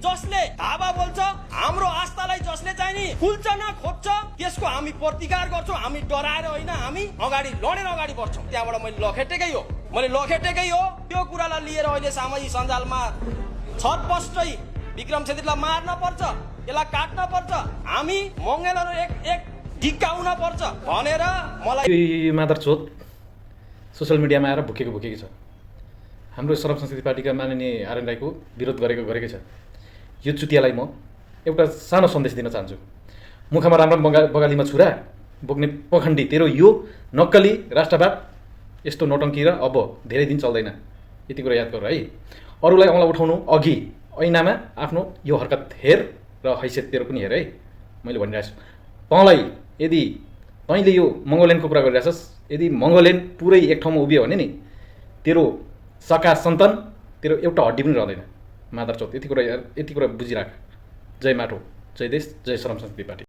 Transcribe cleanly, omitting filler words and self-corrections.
जसले धावा बोल्छ हाम्रो आस्थालाई जसले चाहिँ नि खुल्छ न खोज्छ त्यसको हामी प्रतिकार गर्छौँ। हामी डराएर होइन, हामी अगाडि लडेर अगाडि बढ्छौँ। त्यहाँबाट मैले लखेटेकै हो त्यो कुरालाई लिएर अहिले सामाजिक सञ्जालमा छटपष्टै विक्रम छेत्रीलाई मार्न पर्छ, यसलाई काट्न पर्छ, हामी मङ्गलहरू एक ढिक्काउन पर्छ भनेर मलाई मादरचोद सोसियल मिडियामा आएर भुकेको छ। हाम्रो श्रम संस्कृति पार्टीका माननीय आर्यन राईको विरोध गरेकै छ। यो चुतियालाई म एउटा सानो सन्देश दिन चाहन्छु। मुखमा राम्रो बगालीमा छुरा बोक्ने पखण्डी तेरो यो नक्कली राष्ट्रवाद यस्तो नौटङ्की र अब धेरै दिन चल्दैन। यति कुरा याद गर है। अरूलाई औँला उठाउनु अघि ऐनामा आफ्नो यो हरकत हेर र हैसियत तेरो पनि हेर है। मैले भनिरहेको छु तँलाई, यदि तैँले यो मङ्गोल्यान्डको कुरा गरिरहेछस्, यदि मङ्गोल्यान्ड पुरै एक ठाउँमा उभियो भने नि तेरो सका सन्तान तेरो एउटा हड्डी पनि रहँदैन। मादरचोद यति कुरा बुझिराख। जय माटो, जय देश, जय श्रम संस्कृति पार्टी।